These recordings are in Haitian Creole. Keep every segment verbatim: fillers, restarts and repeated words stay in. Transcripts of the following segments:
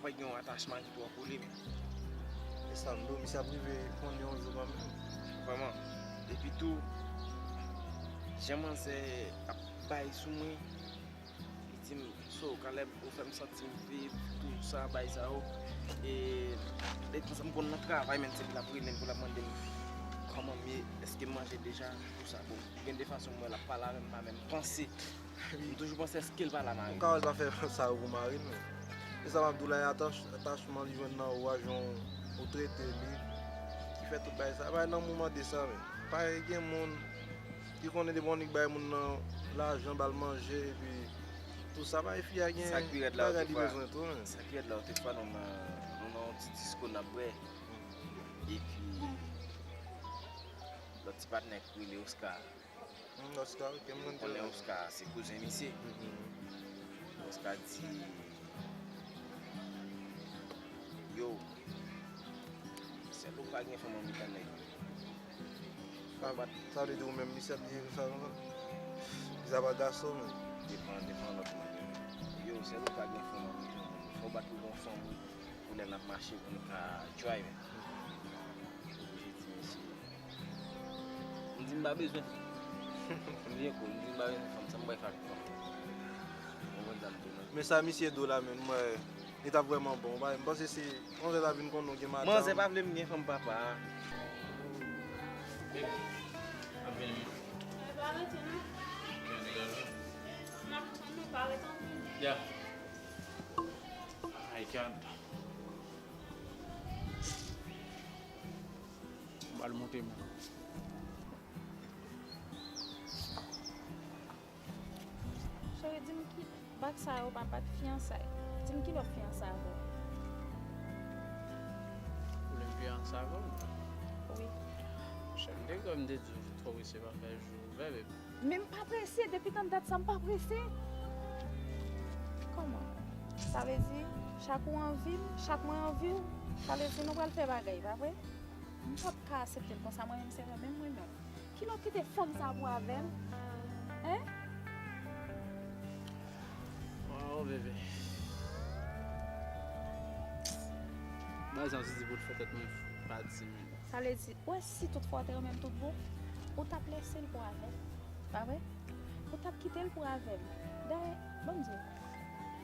Pa gen yon atachman ki twò kole, men. E sa m di w, misye ap rive konnen yon jou kanmenm. Vrèman. Epi tou, jan manzè ap bay sou mwen, li di m, "So, Caleb, ou fè m santi m viv, tou sa, bay sa yo." E, detan sa m konn nan travay, men se pou l ap rele m, pou l ap mande m kòman m ye, èske m manje deja, tou sa. Bon, gen de fason m wè l ap pale avè m, m pa menm panse. M toujou panse èske l pa la mari. Ou ka wè l pa fè sa yo pou mari l, men. E sa m ap di w la, e atach-, atachman li jwenn nan ou a, jan w trete li, ki fè tout bagay sa. Bagay lanmou mande sa, men. Pa gen moun ki konnen depi w annik bay moun nan lajan, ba l manje, epi tou sa, bay fi a gen bagay li bezwen tou, men. Sa ki rèd la, ou te fwa nou nan, nou nan yon ti disko n ap bwè. Epi, lòt ti patnè k rele Oscar. Hmm, Oscar, ok, m konn konnen Oscar, se kouzen misye. Oscar di, "Yo, sèl ou pa gen fanm an mitan nèg yo." Sa, sa vle di ou menm, misye ap di sa konsa? Sa pa gason, men. Depan, depan lòt mwen. "Yo, sèl ou pa gen fanm an mitan nèg yo. Fò w bat pou gon fanm, wi, pou lè n ap mache, pou nou ka drive." Oblije di misye. M di m pa bezwen fanm. M byen kou, m di m pa bezwen fanm, sa m pral fè ak fanm? Ou konprann sa m di w la? Men sa misye di w la, men, mwen, li t ap vrèman bon. M pa, m panse se manzè ta vin konnen w gen madanm. Manzè pa vle m gen fanm, papa. Ap vini. Mwen pa rete, non. M ap tann ou, pa rete anpil. Yeah. I can't. M al monte moun. Cheri, di m ki bat sa yo pa bat fiyansay. Di m ki lè w fiyanse avè l? Ou vle m fiyanse avè w? Wi. Cheri, m te kwè m te di w twò prese pa fè jou ouvè, baby. Men m pa prese, depi tann dat sa m pa prese. Kòman? Sa vle di, chak ou anvi m, chak mwen anvi w, sa vle di nou pral fè bagay, pa vre? M p ap ka aksepte l konsa, mwen menm se renmen m renmen w. Kilè w kite fanm sa pou avè m? Hein? Waw, bebe. Bagay sa w sezi pou l fè tèt mwen pati, men. Sa vle di, ou wè si tout fwa w te renmen l tout bon, ou t ap lese l pou avè l, pa vre? Ou t ap kite l pou avè l. Dayè, ban m di w,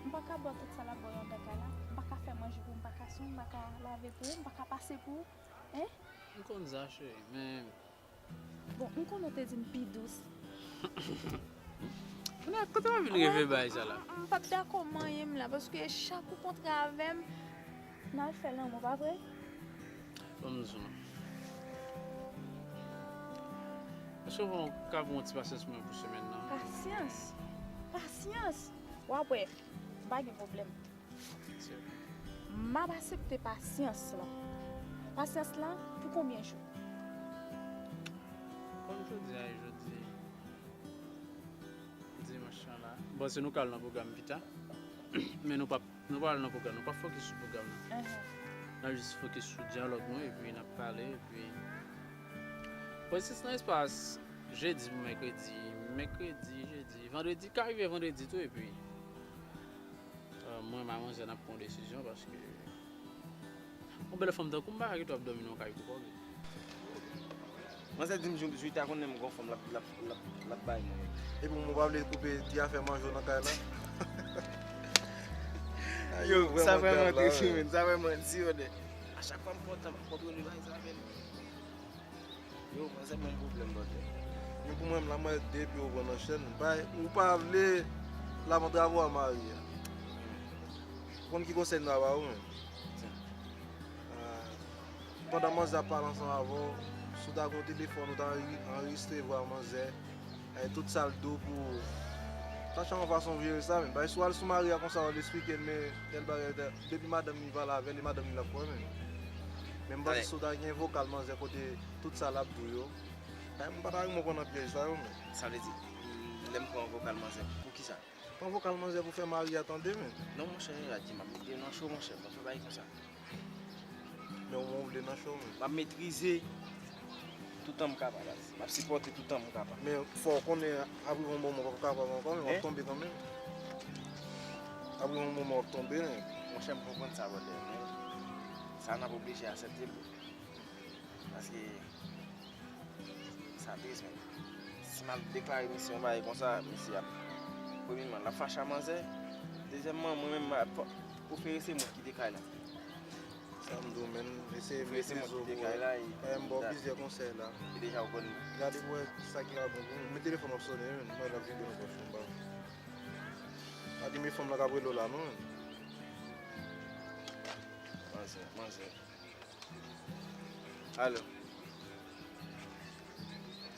m pa ka ba w tout sa l ap ba w anndan kay la, m pa ka fè manje pou ou, m pa ka swen, m pa ka lave pou ou, m pa ka pase pou ou, hein? M konn sa, cheri, men. Bon, m konnen w te di m pi dous. Kounye a, kote w ap vin reve bagay sa la? M, m, m p ap dakò manyen m la, paske chak ou kontre avè m, n al fè lanmou, pa vre? Ban m di w. Èske w ka pran yon ti pasyans pou mwen pou semèn nan? Pasyans? Pasyans? W ap wè, m pa gen pwoblèm. M ap aksepte pasyans lan. Pasyans lan pou konbyen jou? Kòm jodi a, jodi dimanch lan la. Bon, se nou ka al nan pwogram pita. Men nou p ap, nou pa al nan pwogram, nou p ap fokis sou pwogram nan. N ap jis fokis sou dyalòg nou, epi n ap pale, epi pwosesis nan espas jedi pou mèkredi, mèkredi, jedi, vandredi, ka rive vandredi tou, epi Euh, mwen, manzè, n ap pran yon desizyon paske yon bèl fanm tankou m pa ka kite w ap dòmi nan yon kay kou kòb. Manzè di m jou, jou ta konnen m gon fanm l ap, l ap, l ap, l ap bay mwen. Epi mwen pa vle koupe ti afè manje w nan kay la. Yo, sa vrèman trist wi, men, sa vrèman di, yo, de. A chak fwa m pran tan, m ap kontwole bagay sa avè l. Yo, manzè ban m pwoblèm, brother. Men pou mwen, m la, mwen, depi ou pran nan chèn, bay, ou pa vle, la, mwen, travay a mari a. Ou konn ki konsèy m ta ba ou, men? Ah, pandan manzè ap pale ansanm avè w, si w ta gen yon telefòn, ou ta anri-, anrejistre vwa manzè. Ay, tout sa l di w pou ou. Sa se yon fason w jere sa, men. Bay, si w al sou mari a konsa, w al esplike l, men, tèl bagay, tèl, depi madanm li pale avè l, e madanm li l ap kwè, men. Men m panse si w ta gen vokal manzè kote tout sa l ap di w yo. Ay, m pa ta renmen w pran nan pyèj sa yo, men. Sa vle di, lè m pran vokal manzè, pou ki sa? Pran vokal manzè pou fè mari a tande, men. Non, monchè, Adji, m ap mete w nan cho, monchè, pa fè bagay konsa. Men ou, ou vle nan cho, men. M ap metrize toutan m kapab, baz. M ap sipòte toutan m kapab. Men fò w konnen, ap rive yon moman w p ap kapab ankò, men w ap tonbe kanmenm. Ap rive yon moman w ap tonbe, men. Monchè, m konprann sa, brother, men sa n ap oblije aksepte l. Paske sa tris, men. Si m al deklare misye yon bagay konsa, misye ap, premyèman, l ap fache a manzè. Dezyèmman, mwen menm, m ap, fò, ou fè rese mwen kite kay la. Sa m di w, menn, eseye mete zo pou wè. M ba w plizyè konsèy la. Gade pou wè sa ki ka bon pou ou. Men telefòn w ap sonnen, menn. Mwen l ap vibre nan pòch mwen, m ba w. Pa di men fanm lan k ap rele w la, non, menn. Manzè, manzè. Alo.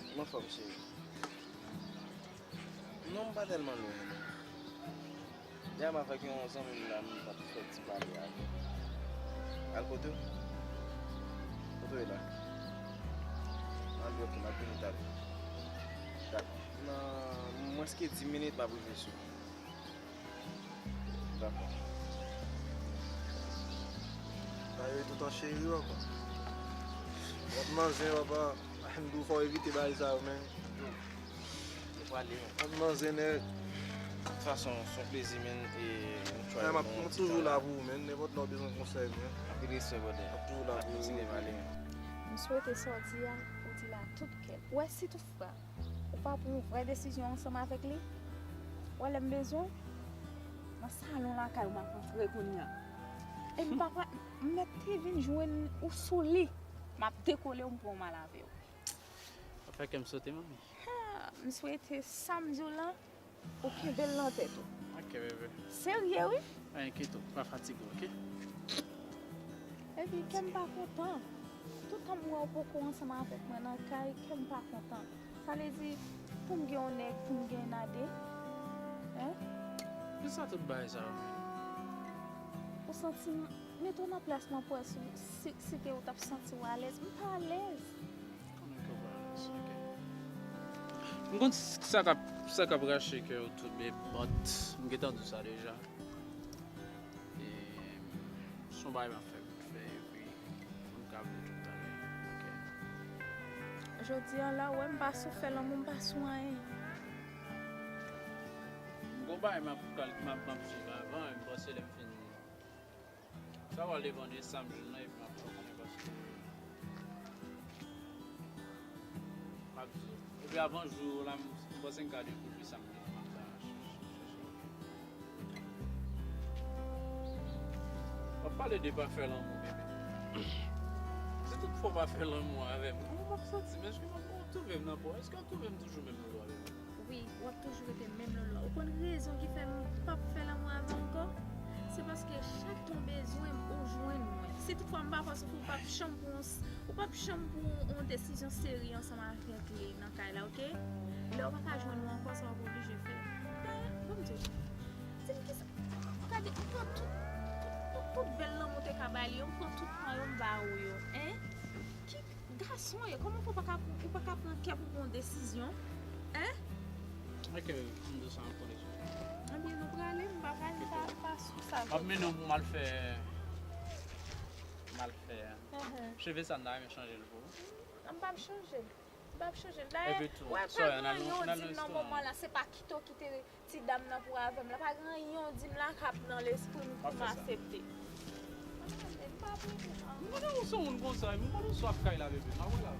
Kòman fòm, cheri? Non, m pa tèlman lwen, non. Yè m avèk yon zanmi m la, m t ap fè ti pale avè l. Al kote w? Kote w ye la? Ann, ok, m ap vini talè. Dakò. Nan mwens ke dis minit, m ap rive sou ou. Dakò. Sa yo tout an cheri, papa. Lòt manzè, papa. M di w fò w evite bagay sa yo, men. Yo pale, men. Lòt manzè, nèg. De tout fason, se yon plezi, men, e nou try. Mwen, m ap, m ap toujou la pou ou, men. Nenpòt lè w bezwen konsèy, men. Anpil respè, brother. M ap toujou la pou ou. N ap kontinye pale, men. M swete sa w di a, ou di l a tout kè l. Ou wè, si toutfwa ou pa pran yon vrè desizyon ansanm avèk li, ou wè, lè m bezwen w, nan salon lakay ou m ap rantre kounye a. E m pa pra-, m mèt te vin jwenn ou sou li. M ap dekole w, m pran w m al avè w. Sa fè kè m sote, manmi. Ha, m swete sa m di w lan, ou kenbe l nan tèt ou. Ok, bebe. Serye, wi. Pa enkyete w, pa fatige w, ok? Epi, kè m pa kontan. Toutan m wè w poko ansanm avèk mwen nan kay, kè m pa kontan. Sa vle di, pou m gen yon nèg, pou m gen Nade? Hein? Poukisa tout bagay sa yo, menm? Ou santi m, mete w nan plas mwen pou wè si, si, si te ou t ap santi w alèz. M pa alèz. Kòman ke w pa alèz? Ok. M konn s-, sa k ap, sa k ap rache kè w tou, men, but, m gentan di w sa deja. E, se yon bagay m ap fè vit fè, epi pou m ka vle tout talè. Ok. Jodi a la, w wè m pa sou fè lanmou, m pa sou anyen. M gon bagay m ap kal-, m ap, m ap viv avan, e m panse lè m fin sa va depann de sa m jwenn nan, epi m ap fè w konnen paske m ap di w. Epi avan jou la, m, m panse m ka dekouvri sa m te konn ap chèche. W ap pale de pa fè lanmou, bebe. Si tout fwa w pa fè lanmou avè m, kòman w ap santi m? Èske w ap twouve m nan pò? Èske w ap twouve m toujou menm lolo avè m? Wi, w ap toujou rete menm lolo a. Ou konn rezon ki fè m p ap fè lanmou avè w ankò? Se paske chak tan w bezwen m, ou jwenn mwen. Si toutfwa m pa fè w soufri, ou p ap janm pran yon s-, ou p ap janm pran yon desizyon serye ansanm avèk li nan kay la, oke? Lè w pa ka jwenn mwen ankò, sa w ap oblije fè. Dayè, ban m di w, di m kisa, gade, ou pran tout, tout, tout, tout bèl lanmou w te ka bay li yo, m pran tout tan yo, m ba ou yo, en? Ki gason w ye? Kòman fè w pa ka, ou pa ka pran kè pou pran yon desizyon? Hein? Ok, m di w sa, m ap pran desizyon. Ebyen, nou prale, m pa prale, m pa, m pa sou sa jodi a. M ap mennen w pou m al fè, m al fè. Cheve sa m ta renmen chanje l pou ou. M p ap chanje l. M p ap chanje l. Dayè, wè, pa gen anyen w di m nan moman la, se pa kite w kite ti dam nan pou avè m la, pa gen anyen w di m la k ap nan lespri m pou m aksepte. M konnen ou se yon moun konsa, m konnen w swaf kay la, bebe, m ap wè la.